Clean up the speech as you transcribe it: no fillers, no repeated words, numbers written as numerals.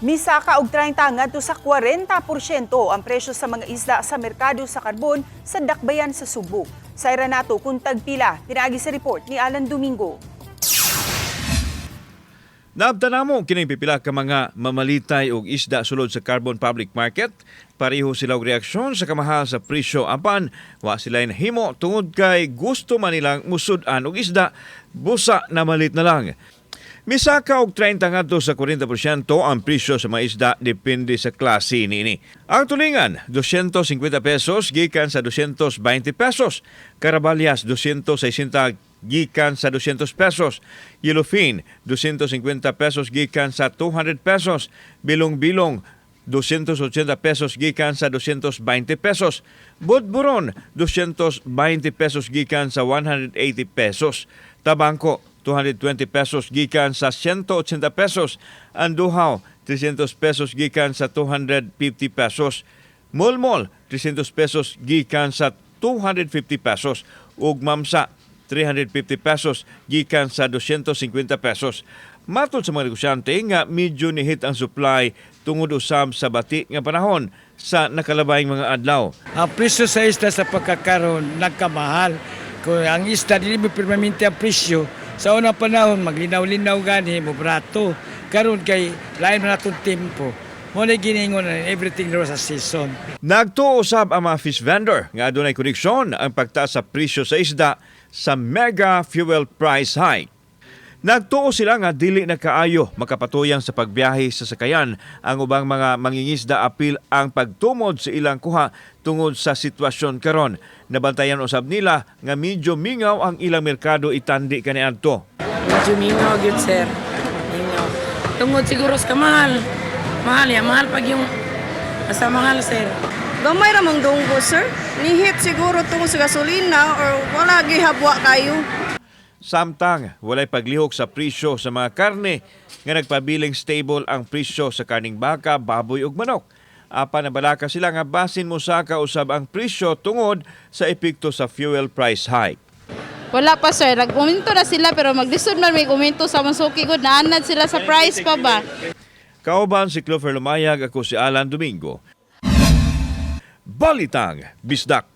Misaka og 30 ngadto sa 40% ang presyo sa mga isda sa merkado sa Carbon sa Dakbayan sa Sugbo. Sayra nato kung tagpila, pinaagi sa report ni Alan Domingo. Naabtan namo kining pipila ka mga mamalitay og isda sulod sa Carbon Public Market. Pareho sila og reaksyon sa kamahal sa presyo, apan wa sila nahimo tungod kay gusto man nilang musud-an og isda busa na malit na lang. Misaka og 30 ngadto sa 40% ang presyo sa mga isda, depende sa klase niini. Ang tulingan, 250 pesos gikan sa 220 pesos. Karabalyas, 260 gikan sa 200 pesos. Yellowfin, 250 pesos gikan sa 200 pesos. Bilong-bilong, 280 pesos gikan sa 220 pesos. Budburon, 220 pesos gikan sa 180 pesos. Tabangko, 220 pesos gikan sa 180 pesos. Anduhaw, 300 pesos gikan sa 250 pesos. Mulmol, 300 pesos gikan sa 250 pesos. Ug mamsa, 350 pesos gikan sa 250 pesos. Matod sa mga negosyante nga medyo nihit ang supply tungod usab sa bati nga panahon sa nakalabayng mga adlaw. Ang presyo sa isda sa pagkakaroon nagkamahal. Kung ang isda dili mo permanente ang presyo, sa unang panahon maglinaw-linaw gani mo brato. Karon kay lain man atong tempo. Mo na giningon na everything there was a season. Nagtuo usab ang mga fish vendor nga adunay koneksyon ang pagtaas sa presyo sa isda sa mega fuel price hike. Nagtuo sila nga dili na kaayo makapatuyang sa pagbiyahe sa sakayan ang ubang mga mangingisda apil ang pagtumod sa ilang kuha tungod sa sitwasyon karon. Nabantayan usab nila nga medyo mingaw ang ilang merkado itandi kaniadto. Medyo mingaw gyud, sir. Mingaw. Tungod siguro sa kamahal. Mahal ya, mahal pag yung basta mahal, sir. Gamay ra mang dunggo, sir. Nihit siguro tungod sa gasolina or wala gihabwa kayo. Samtang walay paglihok sa presyo sa mga karne nga nagpabiling stable ang presyo sa karning baka, baboy ug manok. Apan nabalaka sila nga basin mosaka usab ang presyo tungod sa epekto sa fuel price hike. Wala pa, sir. Nag-uminto na sila pero maglisod man may uminto sa Mansuki gud. Naanad sila sa price pa ba? Kauban si Clover Lumayag, ako si Alan Domingo. Balitang Bisdak.